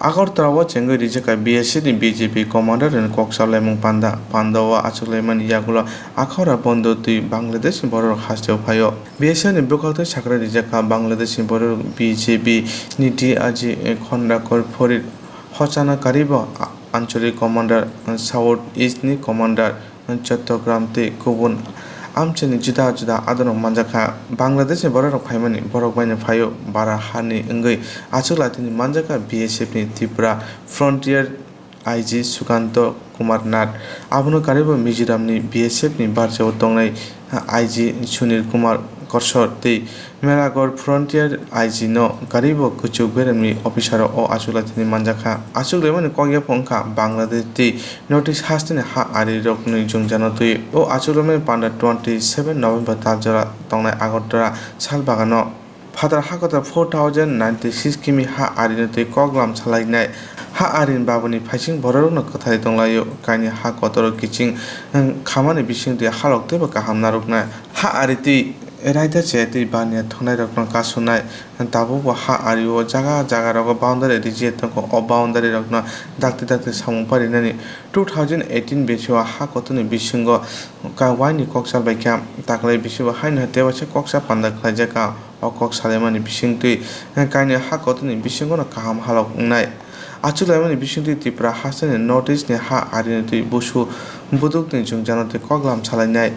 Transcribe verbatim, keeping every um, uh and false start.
Agartala o chengwi rijak kha B S F ni B J P commander rokni kok salaimung panda. Panda o achuk laimani yagulo Akhora Bondo twi Bangladesh ni borok rok hasteo phaio. B S F ni bwkhak twi sakra rijak kha Bangladesh ni borok rok B J P ni D I G Khondakor Phorit, Hochana Karibo, a-, Anchalik Commander, South East ni Commander, Chattogram tei kubun amchaini juda juda adongrok manjakha. Bangladesh ni bororok phaimani borok baino phaio bara hani wngwi achuk laitini manjakha B S F ni Tripura Frontier I G Sukanto Kumar Nath. Abono karibo Mizoram ni B S F ni barjao tongnai I G Sunil Kumar Korsor tei Melagor Frontier I G no karibo kuchuk beremni officer o achuk laitini manjakha. Achuk laimani kok yaphang wngkha Bangladesh tei North East hasteni ha ari rokni jwngjano twi. O achuk laimani panda twenty seven November tal jora tongnai Agartala sal bagano phatar ha kotor four thousand ninety six kimi ha arino twi koklam salainai. Ha arini baboni phaising bororokno kwthai tonglaio. Kaini ha kotoro kiching, hmm, khamani bising twi halok teibo kaham narwknai. Ha ari twi raida chaya twi baniya thwngnairokno kasunai. Tabukbo ha ario jaga jagarogo boundary rijak tongo. O boundary rokno dakti dakti samung parinani two thousand eighteen bisio ha kotorni bisingo ka-, waini kok salbaikha. Taklai bisingo haino hai tewaisa koksa panda khlaijakha. O kok salaimani bisingtwi kaini ha kotorni bisingono kaham halok wngnai. Achuk laimani bisingtwi Tripura hasteni North East ni ha arini twi busu budukni jwngjano twi koklam salainai.